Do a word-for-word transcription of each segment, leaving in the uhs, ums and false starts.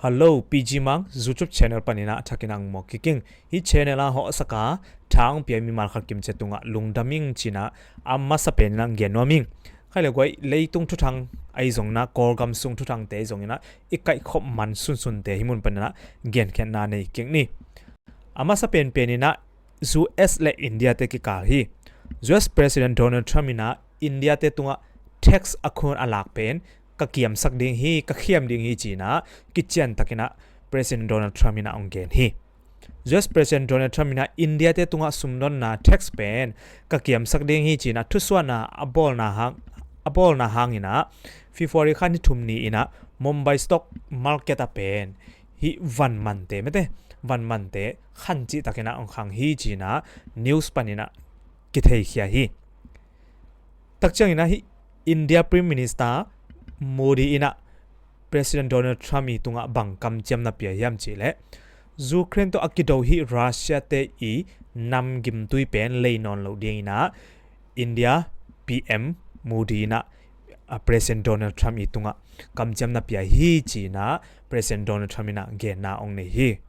Hello, P G Mang YouTube channel panin a thakin ang mawk kik ing. Hih channel a hawhsaka tha hong pia mimal khat kimcia tungah lungdam ing ci-in a masa penin ang gen nuam ing. Khai le guai, leitung thuthang ahi zongin a, Kawlgam sung thuthangte ahi zongin a, i kaihkhop man sunsunte hih mun panin a genkhiatna nei kik ni. A masa penpenin a, U S le India te kikal hi. U S President Donald Trump in a India te tungah tax a khun a lak pen ka kiamsak ding hi, ka khiam ding hi ci-in a kiciantakin a President Donald Trump in a hong gen hi. U S President Donald Trump in a India te tungah sumdonna tax pen ka kiamsak ding hi ci-in a thusuahna a bawlna hang, a bawlna hangin a February kha ni thum ni-in a Mumbai stock market ah pen hih van mante, mete, van mante khancih takin a hong khang hi ci-in a news panin a kitheikhia hi. Tak ciangin a hih India Prime Minister Modi in a President Donald Trump i tungah bang kamciamna pia hiam cih leh, Ukraine tawh a kido hih Russia te i namgimtui pen lei nawn lo dingin a India P M Modi in a, a, President Donald Trump i tungah kamciamna pia hi ci-in a President Donald Trump in a genna hong nei hi.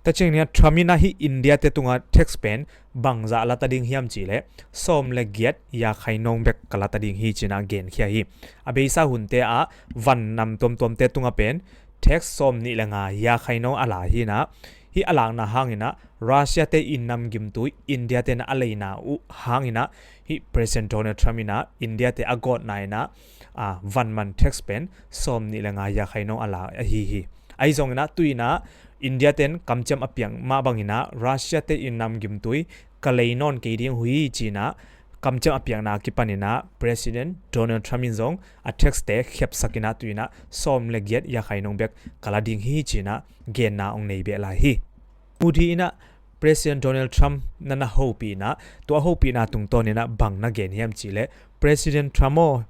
Tak ciangin a Trump in a hih India te tungah tax pen bangzah la ta ding hiam cih leh, sawm le giat yakhai nong bek ka la ta ding hi ci-in a genkhia hi. A beisa hunte ah van nam tuamtuamte tungah pen tax sawm nih le nga yakhai nong a la hi-in a, hih a lakna hangin a Russia te i namgimtui India te in a leina uh hangin a hih President Donald Trump in a India te a gawtna in a, a, van man tax pen sawm nih le nga yakhai nong a la ahi hi. Ahi zongin a tu-in a India ten kamciam a piak mah bangin a Russia te i namgimtui ka lei nawn kei ding uh hi ci-in a kamciam a piakna kipanin a President Donald Trump in zong a tax te khepsakin a tu-in a sawm le giat yakhai nong bek ka la ding hi ci-in a genna hong nei beh lai hi. Modi in a President Donald Trump na na hopihna, tua hopihna tungtawnin a bang na gen hiam cih leh, President Trump aw,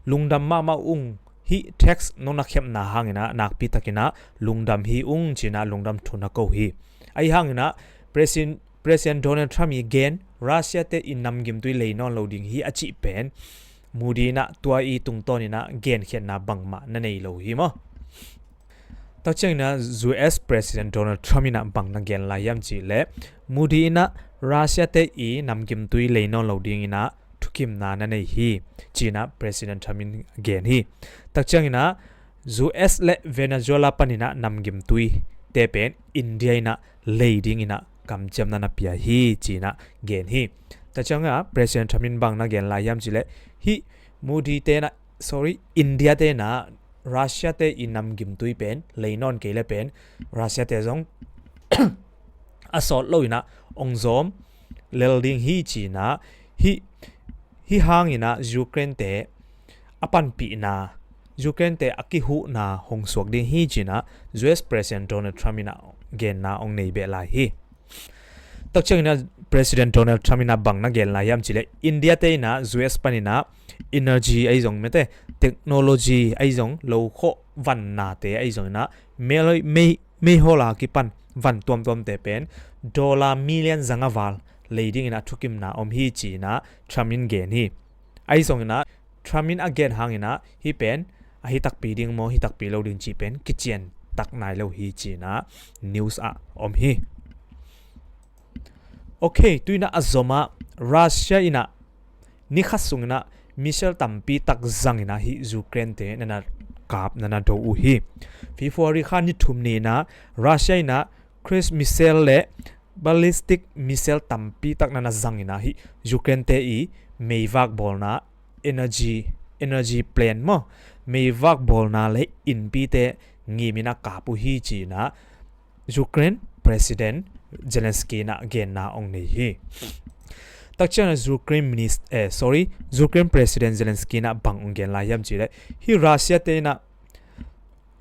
lungdam mahmah ung, hih tax nong na khepna hangin a nakpi takin a lungdam hi ung ci-in a lungdam thu na ko hi. Ahi hangin a President, President Donald Trump i gen Russia te i namgimtui lei nawn lo ding hi a cih pen Modi in a tua i tungtawnin a genkhiatna bangmah na nei lo hi maw? Tak ciangin a U S President Donald Trump in a bang na gen lai hiam cih leh, Modi in a Russia te i namgimtui lei nawn lo dingin a thukimna na nei hi ci-in a President Trump in gen hi. Tak ciangin a U S le Venezuela panin a namgimtui te pen India in a lei dingin a kamciamna na pia hi ci-in a gen hi. Tak ciangin a President Trump in bang na gen lai hiam cih leh, hih Modi te in a, sorry, India te in a Russia te i namgimtui pen lei nawn kei le pen Russia te zong a sawt lo-in a hong zawm lel ding hi ci-in a, hih, hih hangin a Ukraine te a panpihna, Ukraine te a kihuhna hong suak ding hi ci-in a U S President Donald Trump in a genna hong nei beh lai hi. Tak ciangin a President Donald Trump in a bang na gen lai hiam cih leh, India te in a U S panin a energy ahi zong, mete, technology ahi zong, lokhawh vannate ahi zongin a mei, mei, meihol a kipan van tuamtuamte pen dollar million zanga val lei dingin a thukimna om hi ci-in a Trump in gen hi. Ahi zongin a Trump in a gen hangin a hih pen a hi takpi ding maw, hi takpi lo ding cih pen kician tak nai lo hi ci-in a news ah om hi. Ok, tu-in a a zom ah Russia in a ni khat sungin a missile tampi tak zangin a hih Ukraine te na na kap, na na do uh hi. February kha ni thum ni-in a Russia in a cruise missile le ballistic missile tampi tak na na zangin a hih Ukraine te i meivak bawlna, energy, energy plant maw, meivak bawlna le innpite ngimin a kap uh hi ci-in a Ukraine President Zelensky in a genna hong nei hi. Tak ciangin a Ukraine minis-, eh, sorry, Ukraine President Zelensky in a bang hong gen lai hiam cih leh, hih Russia te in a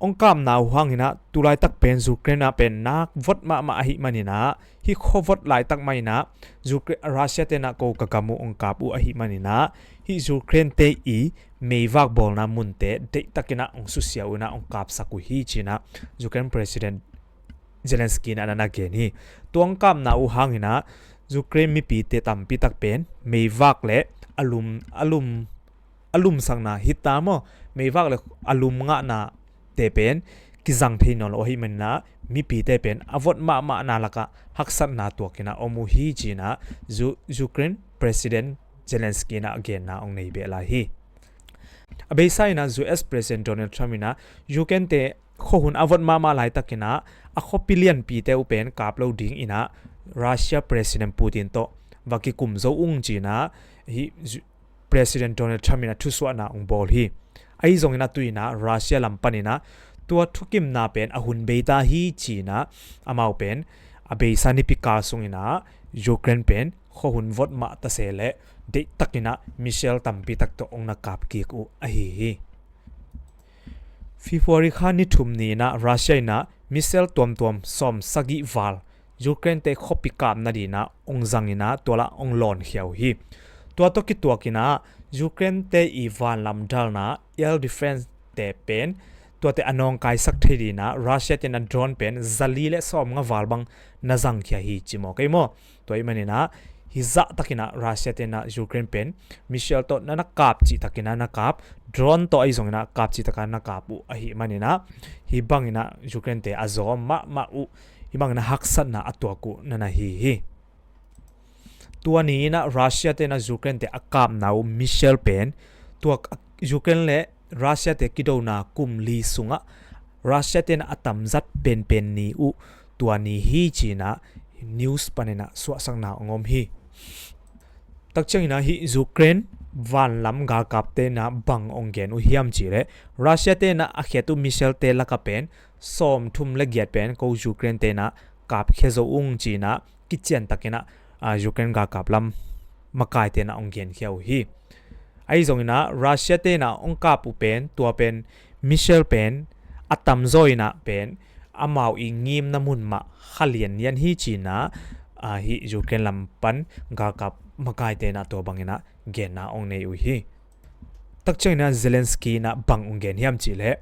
hong kapna uh hangin a tulaitak pen Ukraine ah pen nak vot mahmah ahih manin a, hih khua vot laitak mah in a Ukra-, Russia te in a ko ka gam uh hong kap uh ahih manin a, hih Ukraine te i meivak bawlna munte deihtakin a hong susia uh in a hong kapsak uh hi ci-in a Ukraine President Zelensky in a na na gen hi. Tua hong kapna uh hangin a Ukraine mipite tampi tak pen meivak le a lum, a lum, a lumsakna, heater maw, meivak le a lum ngahnate pen kizang thei nawn lo ahih manin ah mipite pen a vot mahmahna lakah haksatna tuakin ah om uh hi ci-in ah Zu- Ukraine President Zelensky in ah genna hong nei beh lai hi. A beisa in ah U S President Donald Trump in ah Ukraine-te khuahun a vot mahmah laitakin ah a khuapi lianpite uh pen kap lo dingin ah Russia President Putin tawh va kikum zo ung ci-in ah hih Zu- President Donald Trump in ah thusuahna hong bawl hi. Ahi zongin ah tu-in ah Russia lam panin ah tua thukimna pen a hun bei ta hi ci-in ah amau pen a beisa nipi kal sungin ah Ukraine pen khuahun vot mah ta se leh deihtakin ah missile tampi tak tawh hong na kap kik uh ahi hi. February kha ni thum ni-in ah Russia in ah missile tuamtuam sawm sagih val Ukraine-te khuapi kap nadingin ah hong zangin ah tua lah hong lawnkhia uh hi. Tua tawh kituakin ah Ukraine-te i vanlam dalna air defense-te pen tuate a nawngkaisak thei dingin ah Russia-te in ah drone pen zali le sawmnga val bang na zangkhia hi ci maw kei maw? Tua ahih manin ah hih zahtakin ah Russia-te in ah Ukraine pen missile tawh na na kap cihtakin ah na kap, drone tawh ahi zongin ah kap cihtakin ah na kap uh ahih manin ah hih bangin ah Ukraine-te a zawm mahmah uh, hih bangin ah haksatna a tuak uh na na hi hi. Tua ni-in ah Russia-te in ah Ukraine-te a kapna uh missile pen tua Ukraine le Russia-te kidona kum li sungah Russia-te in ah a tamzat penpen ni uh tua ni hi ci-in ah news panin ah suahsakna hong om hi. Takciangin ah hih Ukraine vanlam galkapte in ah bang hong gen uh hiam cih leh Russia-te in ah a khiat uh missile-te lakah pen sawmthum le giat pen ko Ukraine-te in ah kapkhia zo ung ci-in ah kiciantakin ah Ukraine galkap lam makaite in ah hong genkhia uh hi. Ahi zongin ah Russia-te in ah hong kap uh pen tua pen missile pen a tamzaw in ah pen amau i ngimna mun mah kha lianlian hi ci-in ah hih Ukraine lam pan galkap makaite in ah tua bangin ah genna hong nei uh hi. Takciangin ah Zelensky in ah bang hong gen hiam cih leh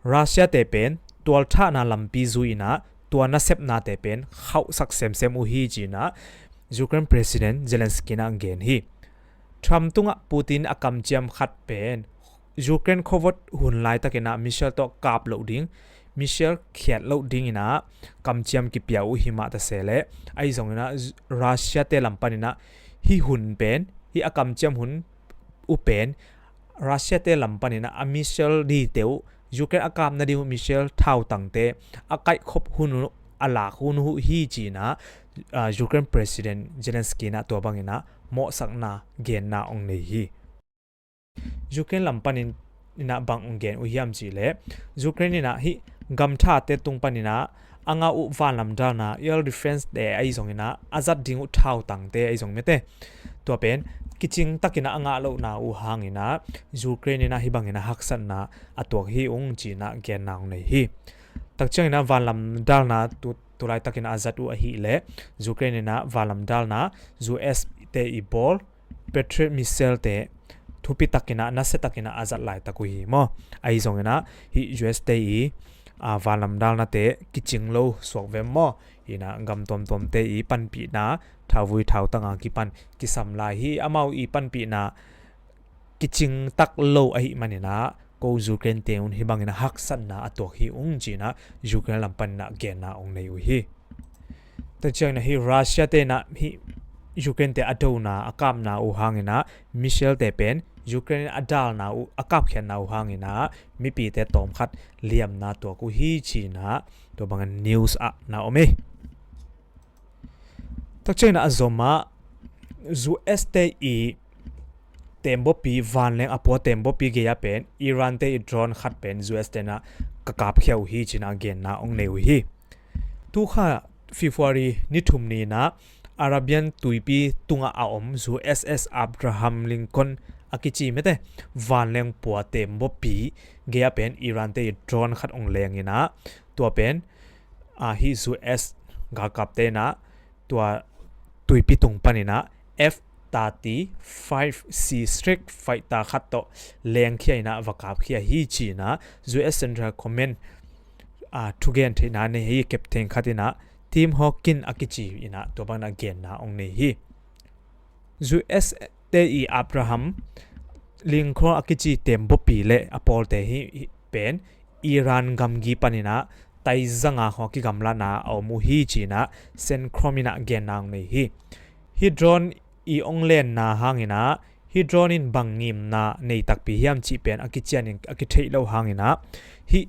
Russia-te pen tualthahna lampi zui-in ah tua nasepnate pen khauhsak semsem uh hi ci-in ah Ukraine President Zelensky in ah gen hi. Trump tungah Putin a kamciam khat pen Ukraine khuavot hun laitakin ah missile tawh kap loh ding, missile khiat loh dingin ah kamciam kipia uh hi mah ta se leh ahi zongin ah Russia-te lam panin ah hih hun pen hih a kamciam hun uh pen Russia-te lam panin ah a missile dite uh Ukraine a kap nading uh missile thautangte a kaihkhop hun uh a lak hun uh hi ci-in ah Ukraine President Zelensky in ah tua bangin ah mawhsakna genna hong nei hi. Ukraine lam panin in ah bang hong gen uh hiam cih leh Ukraine in ah hih gamthate tung panin ah a ngah uh vanlam dalna air defense-te ahi zongin ah a zat ding uh thautangte ahi zong mete tua pen kicingtakin ah a ngah lohna uh hangin ah Ukraine in ah hih bangin ah haksatna a tuak hi ung ci-in ah genna hong nei hi. Takciangin ah vanlam dalna tu, tu laitakin ah a zat uh ahih leh Ukraine in ah vanlam dalna U S-te i bawl Patriot missile-te thupitakin ah nasiatakin ah a zat laitak uh hi maw? Ahi zongin ah hih U S-te i vanlam dalnate kicing lo suak vem maw? Hi-in ah gam tuamtuamte i panpihna thauvui thautang a kipan kisam lai hi. Amau i panpihna kicingtak lo ahih manin ah ko Ukraine-te un hih bangin ah haksatna a tuak hi ung ci-in ah Ukraine lam panin ah genna hong nei uh hi. Takciangin ah hih Russia-te in ah hih Ukraine-te a dona a kapna uh hangin ah missile-te pen Ukraine a dalna uh a kapkhiatna uh hangin ah mipite tawmkhat liamna tuak uh hi ci-in ah tua bangin news ah na om hi. Takciangin ah a zom ah U S-te i teembaw pi vanleng a pua teembaw pi gei-ah pen Iran-te i drone khat pen U S-te in ah ka kapkhia uh hi ci-in ah genna hong nei uh hi. Tu kha February ni thum ni-in ah Arabian tuipi tungah a om U S S Abraham Lincoln a kici mete vanleng pua teembaw pi gei-ah pen Iran-te i drone khat hong lengin ah tua pen hih U S galkapte in ah tua tuipi tung panin ah F thirty-five C strike fighter khat tawh lengkhia in ah va kapkhia hi ci-in ah U S Central Command thugen theihna nei hi captain khat in ah Tim Hawkin a kici in ah tua bangin ah genna hong nei hi. U S-te i Abraham Lincoln a kici teembaw pi le a pawlte hi pen Iran gamgi paninah taiza nga khawng a kigamlatna a om uh hi cinah Centcom inah genna hong nei hi. Hih drone i hong lenna hanginah hih drone in bang ngimna nei takpi hiam cih pen a kicianin a kitheih loh hanginah hih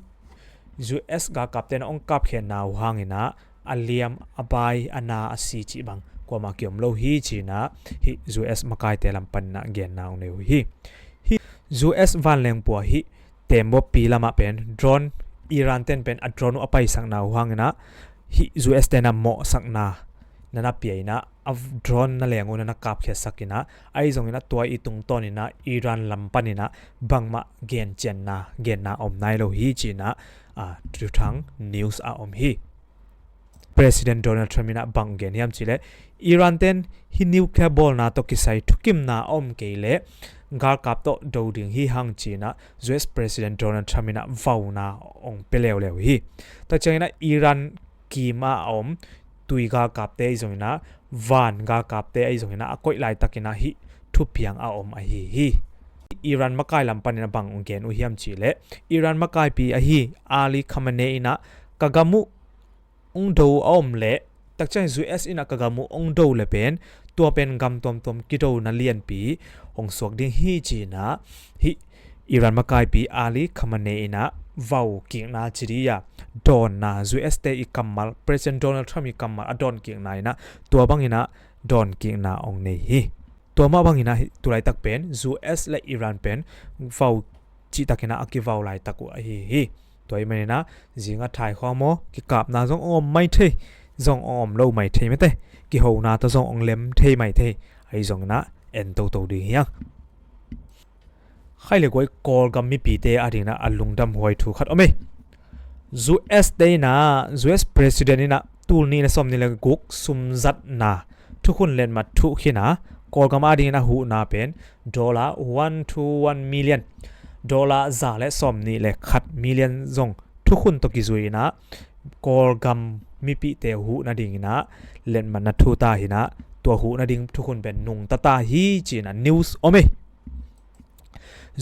U S galkapte na hong kapkhiatna uh hanginah a liam a bai a na a si cih bang kuamah kiom lo hi cinah hih U S makaite lam paninah genna hong nei uh hi. Hih U S vanleng pua hih tembaw pi lamah pen drone Iran ten pen a drone uh a paisakna uh hanginah hih U S ten a mawhsakna na na pia inah a drone na leng uh na na kapkhiatsak inah ahi zongin a tua i tungtawn inah Iran lam paninah bangmah gencianna genna om nai lo hi cinah a thuthang news a om hi. President Donald Trump inah bang gen hiam cihleh Iran ten hih nuclear bawlna tawh kisai thukimna a om kei leh galkap tawh do ding hi hang cinah U S President Donald Trump inah vauna ong pia leuleu hi. Takcianginah Iran kima a om tui galkapte ahi zonginah van galkapte ahi zonginah a koih laitakinah hih thupiang a om ahi hi. Iran makai lam panin a bang ong gen uh hiam cihleh Iran makaipi ahi Ali Khamenei inah ka gam uh ong do a om leh takciang U S inah ka gam uh ong do le pen tua pen gam tuamtuam kidona lianpi hong suak ding hi cinah hih Iran makaipi Ali Khamenei inah vau kikna ci dih a dawnna U S te i kammal President Donald Trump i kammal a dawn kikna inah tua banginah dawn kikna ong nei hi. Tua mah banginah hih tulaitak pen U S le Iran pen vau cihtakinah a kivau laitak uh ahi hi. Tua ih maninah zinga thaikhua maw kikapna zong ong om mai thei zong ong om lo mai thei mete kihona tawh zong ong lem thei mai thei ahi zonginah en toto ding hiang. Khaile guai Kawlgam mipite a dinginah a lungdam huai thu khat om ei. U S te inah U S President inah tul nih le sawm nih le guk sumzatna thukhun letmat thuh khin a Kawlgam a dingin a huhna pen dollar one to one million dollar za le sawm nih le khat million zong thukhun tawh kizui inah Kawlgam mipite huh nadinginah letmatna thu ta hinah tua huh nading thukhun pen nungta ta hi cinah news om ei.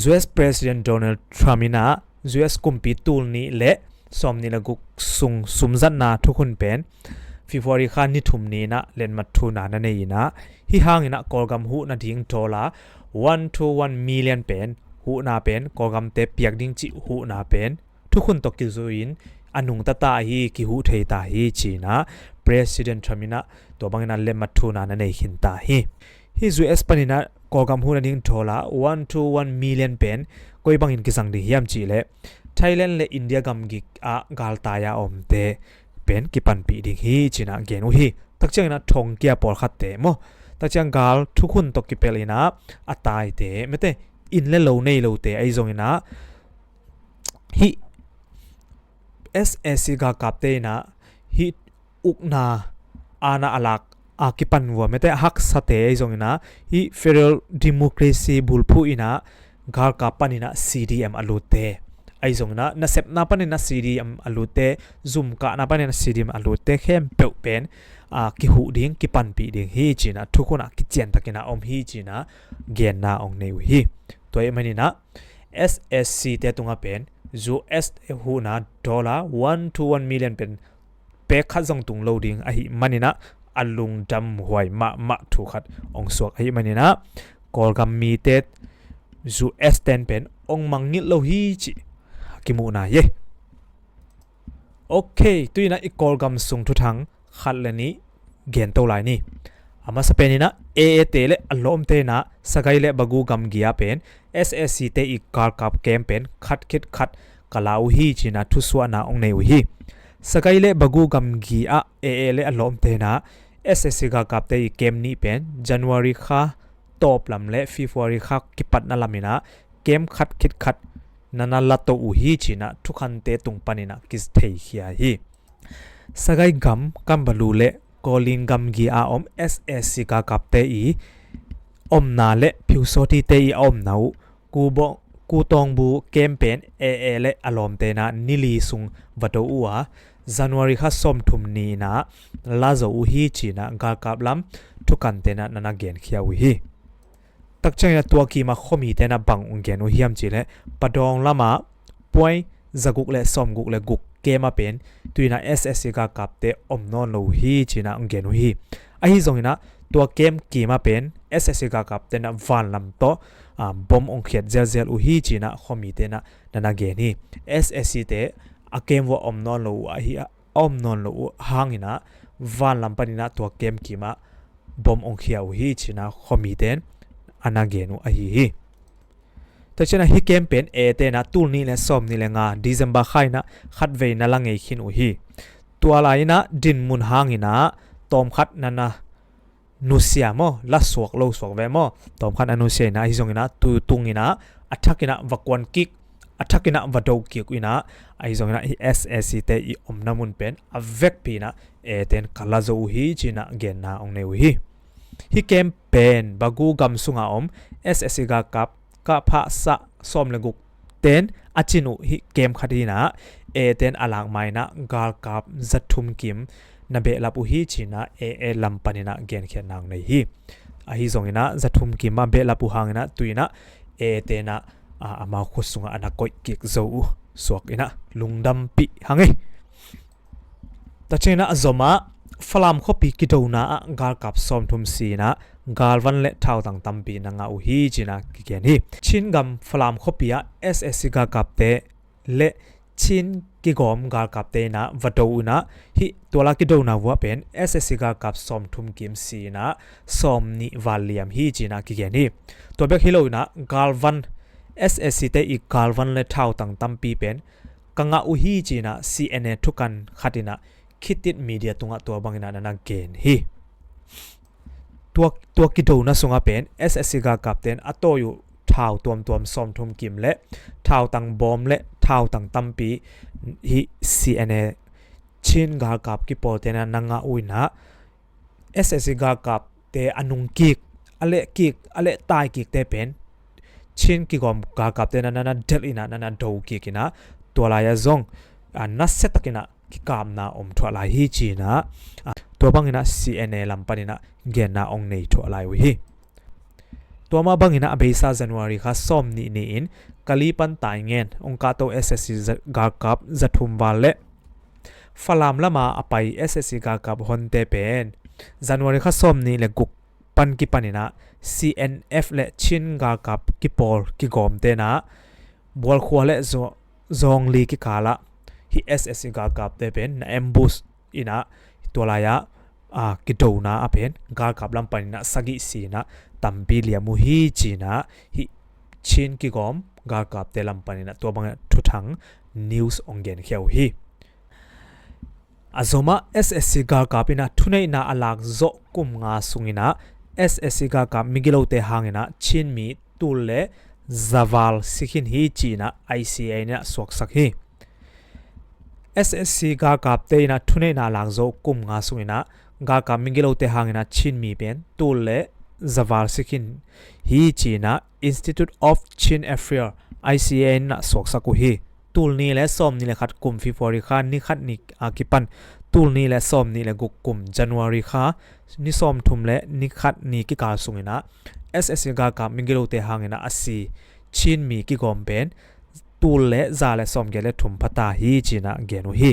U S President Donald Trump inah U S kumpi tul nih le sawm nih le guk sung sumzatna thukhun pen February kha ni thum ni inah letmat thuna na nei inah hih hanginah Kawlgam huh nading dollar one to one million pen huhna pen Kawlgamte piak ding cih huhna pen thukhun tawh kizui in a nungta ta hi kihuh thei ta hi cinah President Trump inah tua banginah letmat thuna na nei khin ta hi. Hih U S paninah Kawlgam huh nading dollar one to one million pen koi bangin kizang ding hiam cihleh Thailand le India gamgi ah galtai a omte pen kipanpih ding hi cinah gen uh hi. Takcianginah thongkia pawlkhatte maw takciang gal thukhun tawh kipel inah a taite mete inn le lo nei lote ahi zonginah hih S A C galkapte inah hih ukna ana a lak a kipan vua mete a haksate ahi zonginah hih federal democracy bulphuh inah galkap paninah C D M a lutte ahi zonginah nasepna paninah C D M a lutte zumkahna paninah C D M a lutte khempeuh pen a kihuh ding kipanpih ding hi cinah thukhunah kiciantakinah om hi cinah genna ong nei uh hi. Tua ih maninah S A C te tungah pen U S huhna dollar one to one million pen pek khat zong tung lo ding ahi maninah a lungdam huai mahmah thu khat ong suak ahi maninah Kawlgam mite U S ten pen ong mangngilh lo hi cih kimuhna hi. Ok, tuinah i Kawlgam sung thuthang khat le nih gen to lai ni. A masa peninah A A te le a lawmte inah Sagai le Bagu gamgi ah pen S A C te i galkap kem pen khat khit khat ka la uh hi cinah thusuahna ong nei uh hi. Sagai le Bagu gamgi ah A A le a lawmte inah S A C galkapte i kem nih pen January kha tawplam le February kha kipatna laminah kem khat khit khat nana la to uh hi cinah thukhante tung paninah kitheikhia hi. Sagai gam Kambalu le Kawlin gamgi a om S A C galkapte i omna le Pyusawtite i a omna uh Kutawngbu kem pen A A le a lawmte inah nili sung va do uh a January kha sawmthum ni inah la zo uh hi cinah galkap lam thukante inah nana genkhia uh hi. Takcianginah tua kima khuamite inah bang ung gen uh hiam cihleh Padawng lamah puai zaguk le sawmguk le guk camp ah pen tu-in ah S S C galkapte om nawn lo uh hi ci-in ah hong gen uh hi. Ahi zongin ah tua camp kim ah pen S S C galkapte in ah vanlam tawh, ah, bom hong khiat zelzel uh hi ci-in ah khuamite in ah na na gen hi. S S C te a camp uah om nawn lo uh ahi a, a om nawn lo uh hangin ah vanlam panin ah tua camp kim ah bom hong khia uh hi ci-in ah khuamite in a na gen uh ahi hi. Tua ciangin ah hih camp pen A te in ah tul nih le sawmnih le nga December kha in ah khatvei na la ngei khin uh hi. Tua lai in ah dinmun hangin ah tawmkhat na na nusia maw, la suak lo suak ve maw, tawmkhat na nusia in ah, ahi zongin ah tu tung in ah a thak in ah va kuan kik, a thak in ah va do kik uh in ah, ahi zongin ah hih S S C te i omna mun pen a vekpi in ah A te in ka la zo uh hi ci-in ah genna hong nei uh hi. Hih camp pen Bago gam sunga om S S C galkap kah phah sawm le guk ten a cin uh hih camp khat hi-in ah, A te in a lak ma-in ah galkap za thum kim na behlap uh hi ci-in ah A A lam panin ah genkhiatna hong nei hi. Ahi zongin ah za thum kim a behlap uh hangin ah tu-in ah A te in ah, ah, amau khut sungah a na koih kik zo uh suak in ah lungdampih hang hi. Tua ciangin ah a zom ah Falam khuapi kidona ah galkap sawmthum si-in ah galvan le thautang tampi na ngah uh hi ci-in ah kigen hi. Chin gam Falam khuapi ah S S C galkapte le Chin kigawm galkapte in ah va do uh in ah hih tua lai kidona uah pen S S C galkap sawmthum kim si-in ah sawmnih val liam hi ci-in ah kigen hi. Tua bek hi lo in ah galvan, S S C te i galvan le thautang tampi pen ka ngah uh hi ci-in ah C N A thukan khat in ah khitit media tungah tua bangin ah na na gen hi. Tua, tua kidona sungah pen S S C galkapte in a tawi uh thau tuamtuam sawmthum kim le thautang bawm le thautang tampi hih C N A Chin galkap kipawlte in ah na ngah uh in ah S S C galkapte a nung kik, a leh kik, a leh tai kikte pen Chin kigawm galkapte in ah na na delh in ah na na do kik in ah tua lai-ah zong, ah, nasia takin ah kikapna om thuah lai hi ci-in ah, ah, tua bangin ah C N A lam panin ah genna hong nei thuah lai uh hi. Tua mah bangin ah a beisa January kha sawmnih ni-in Kali pan Taingen hong kahto S S C za-, galkap za thum val le Falam lama a pai S S C galkap honte pen January kha sawmnih le guk pan kipan in ah C N F le Chin galkap kipawl kigawmte in ah Bualkhua le Zo-, Zongli kikal ah hih S S C galkapte pen na ambush in ah tua lai-ah, ah, kidona ah pen galkap lam panin ah sagih si-in ah tampi liam uh hi ci-in ah hih Chin kigawm galkapte lam panin ah tua bangin ah thuthang news hong genkhia uh hi. A zom ah S S C galkap in ah thuneihna a lak zawh kum nga sungin ah S S C galkap migilote hangin ah Chin mi tul le za val si khin hi ci-in ah I C A in ah suaksak hi. S S C galkapte in ah thuneihna a lak zawh kum nga sungin ah galkap migilote hangin ah Chin mi pen tul le za val si khin hi ci-in ah Institute of Chin Affairs, I C A in ah suaksak uh hi. Tul nih le sawmnih le khat kum February kha ni khat ni a kipan tul nih le sawmnih le guk kum January kha ni sawmthum le ni khat ni kikal sungin ah S S C galkap migilote hangin ah a si Chin mi kigawm pen tul le za le sawmgiat le thum phata hi ci-in ah gen uh hi.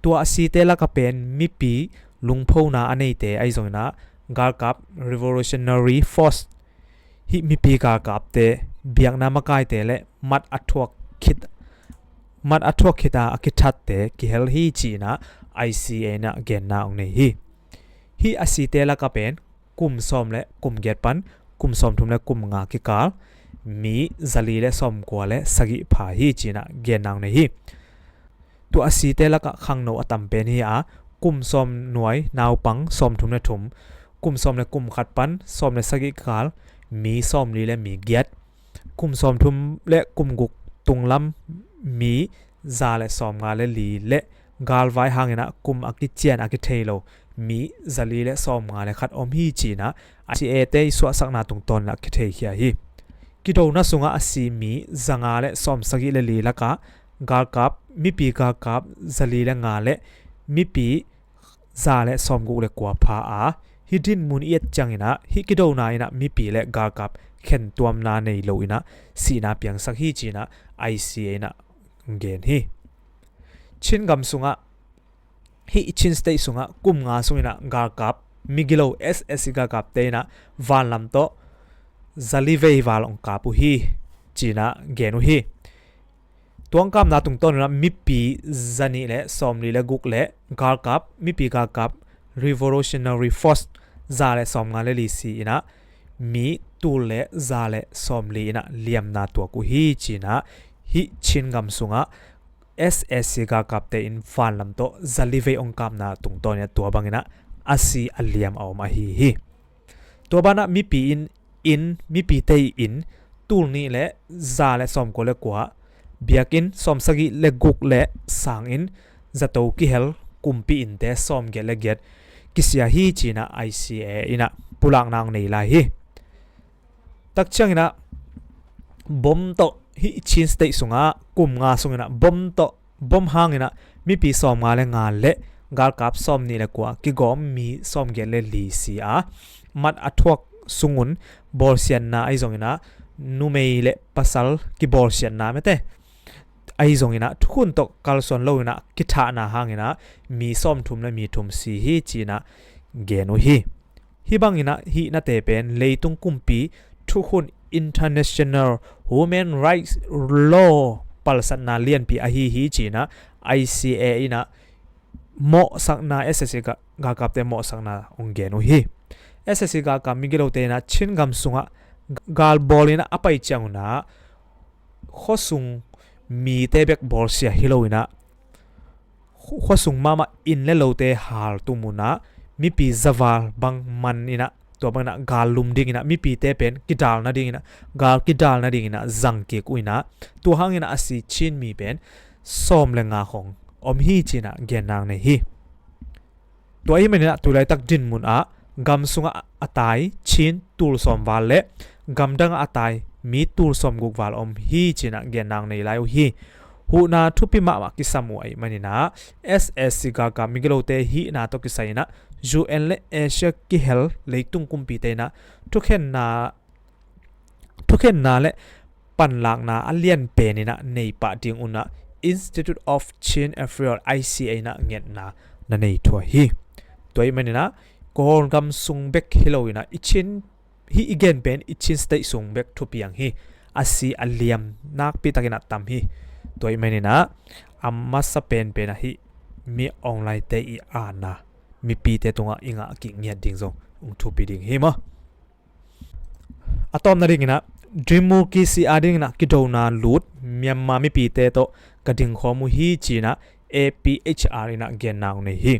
Tua a site lakah pen mipi lungphona a neite ahi zongin ah galkap Revolutionary Force, hih mipi galkapte biakna makaite le mat a thuak khit, mat a thuak khit a a kithatte kihel hi ci-in ah I C A in ah genna hong nei hi. Hih a site lakah pen kum sawm le kum giat pan kum sawmthum le kum nga kikal mi zali le sawmkua le sagih pha hi ci-in ah genna hong nei hi. Tua a site lakah khangno a tam pen hi a, kum sawm nuai naupang sawmthum le thum, kum sawm le kum khat pan sawm le sagih kikal mi sawmli le mi giat, kum sawmthum le kum guk tunglam mi za le sawmnga le li le galvai hangin ah kum a kician a kithei lo mi zali le sawmnga le khat om hi ci-in ah I C A te i suahsakna tungtawn in ah kitheikhia hi. Kidona sungah a si mi zanga le sawmsagih le li lakah galkap, mipi galkap zali le nga le mipi za le sawmguk le kua pha a, hih dinmun i et ciangin ah hih kidona in ah mipi le galkap khentuamna nei lo in ah sihna piangsak hi ci-in ah I C A in ah gen hi. Chin gam sungah, hih Chin State sungah kum nga sungin ah galkap, migilo S S C galkapte in ah vanlam tawh zali vei val hong kap uh hi, ci-in ah gen uh hi. Tua hong kapna tungtawn in ah mipi zanih le sawmli le guk le galkap, mipi galkap Revolutionary Force za le sawmnga le li si in ah mi tul le za le sawmli in ah liamna tuak uh hi, ci-in ah hih Chin gam sungah S S C galkapte in vanlam tawh zali vei hong kapna tungtawn in ah tua bangin ah a si a liam a om ahi hi. Tua banah mipi in, in, mipite in tul nih le za le sawmkua le kua, biakinn sawmsagih le guk le sanginn zato kihel kumpi innte sawmgiat le giat kisia hi, ci-in ah I C A in ah pulakna hong nei lai hi. Tak ciangin ah bom tawh hih Chin State sungah kum nga sungin ah bom tawh, bom hangin ah mipi sawmnga le nga le galkap sawmnih le kua kigawm mi sawmgiat le li si a, mat a thuak sungun bawlsiatna ahi zongin ah numei le pasal kibawlsiatna mete ahi zongin ah thukhun tawh kalsuan loin ah kithahna hangin ah mi sawmthum le mi thum si hi, ci-in ah gen uh hi. Hih bangin ah hih nate pen leitung kumpi thukhun, International Human Rights Law palsatna lianpi ahi hi, ci-in ah I C A in ah mawhsakna, S S C ga-, galkapte mawhsakna hong gen uh hi. S S C galkap migilote in ah Chin gam sungah galbawl in ah a pai ciangun ah khuasung mite bek bawlsia hi loin ah khu-, khuasung mahmah inn le lote haltum un ah mipi zaval bang man in ah, tua bangin ah gal lum dingin ah mipite pen kidal nadingin ah, gal kidal nadingin ah zang kik uh in ah, tua hangin ah a si Chin mi pen sawm le nga khong om hi, ci-in ah genna nei hi. Tua ahih manin ah tulaitak dinmun ah gam sungah a tai Chin tul sawm val le gamdangah a tai mi tul sawmguk val om hi, ci-in ah genna nei lai uh hi. Huhna thupi mahmah kisam uh ahih manin ah S S C galkap migilote hihna tawh kisai in ah U N le Asia kihel leitung kumpite in ah thukhenna, thukhenna le panlakna a lian pen in ah nei pah ding un ah Institute of Chin Affairs, I C A in ah ngetna na nei thuah hi. Tua ahih manin ah Kawlgam sung bek hi loin ah i Chin, hih i gen pen i Chin State sung bek thupiang hi. A si a liam nakpi takin ah tam hi. Tua ahih manin ah a masa penpen ah hih mi online-te i aana mipite tungah i ngah kik ngiat ding zong hong thupi ding hi maw. A tawpna dingin ah democracy adingin ah kidona lut Myanmar mipite tawh ka dingkhawm uh hi, ci-in ah A P H R in ah genna hong nei hi.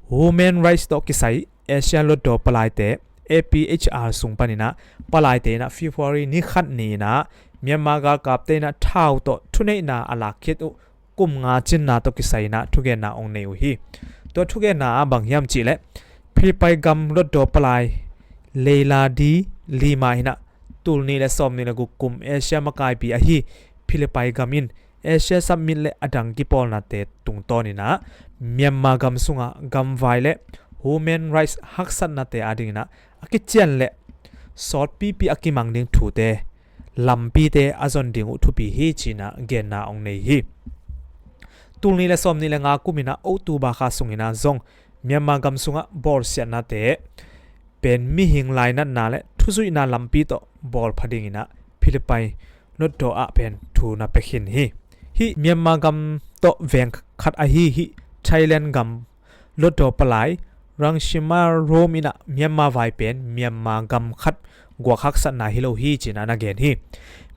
Human rights tawh kisai Asia luatdaw palaite A P H R sung panin ah palaite in ah February ni khat ni-in ah Myanmar galkapte in ah thau tawh thuneihna a lak khit uh kum nga cinna tawh kisai in ah thugenna hong nei uh hi. Tua thugenna ah bang hiam cih leh Philippines gam luatdaw palai Leila de Lima in ah tul nih le sawmnih le guk kum Asia makaipi ahi Philippines gam in Asia Summit le a dang kipawlnate tungtawn in ah Myanmar gam sungah gamvai le human rights haksatnate adingin ah a kician le sawtpipi a kimang ding thute, lampite a zon ding uh thupi hi, ci-in ah genna hong nei hi. Tul nih le sawmnih le nga kum in ah October kha sungin ah zong Myanmar gam sungah bawlsiatnate pen mihing lainatna le thuzuihna lampi tawh bawlpha dingin ah Philippines luatdaw ah pen thu na pia khin hi. Hih Myanmar gam tawh veng khat ahi hih Thailand gam luatdaw palai Rangsiman Rome in ah Myanmar vai pen Myanmar gam khat guak haksatna hi lo hi, ci-in ah na gen hi.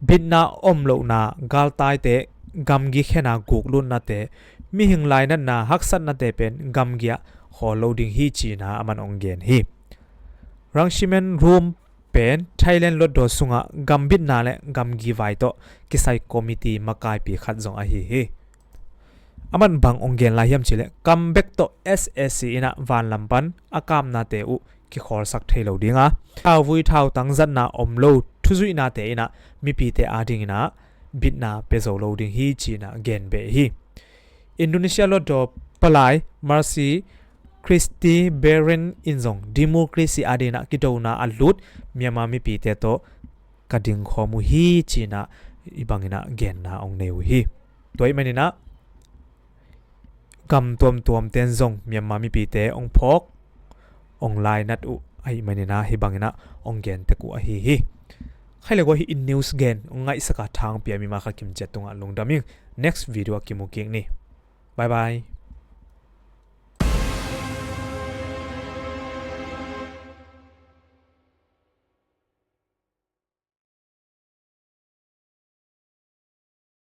Bitna om lohna, galtaite gamgi khena guklutnate, mihing lainatna haksatnate pen gamgi ah khawl lo ding hi, ci-in ah aman hong gen hi. Rangsiman Rome pen Thailand luatdaw sungah gambitna le gamgi vai tawh kisai committee makaipi khat zong ahi hi. Aman bang hong gen lai hiam cih leh kam bek tawh S S C in ah vanlam pan a kapnate uh kikhawlsak thei lo ding a, thauvui thautang zatna om lo thuzuihnate in ah mipite adingin ah bitna pia zo lo ding hi, ci-in ah gen beh hi. Indonesia luatdaw palai Mercy Christiberry in zong democracy adingin ah kidona a lut Myanmar mipite tawh ka dingkhawm uh hi, ci-in ah hih bangin ah genna hong nei uh hi. Tua ahih maninah gam tuamtuam ten zong Myanmar mipite hong phawk, hong lainat uh ahih maninah hih banginah hong gentek uh ahi hi. Khaile gua hi in news gen hong ngaihsaka thangpia mi ma kha kimciat tungah lungdam ing. Next video a kimu kik ni. Bye bye.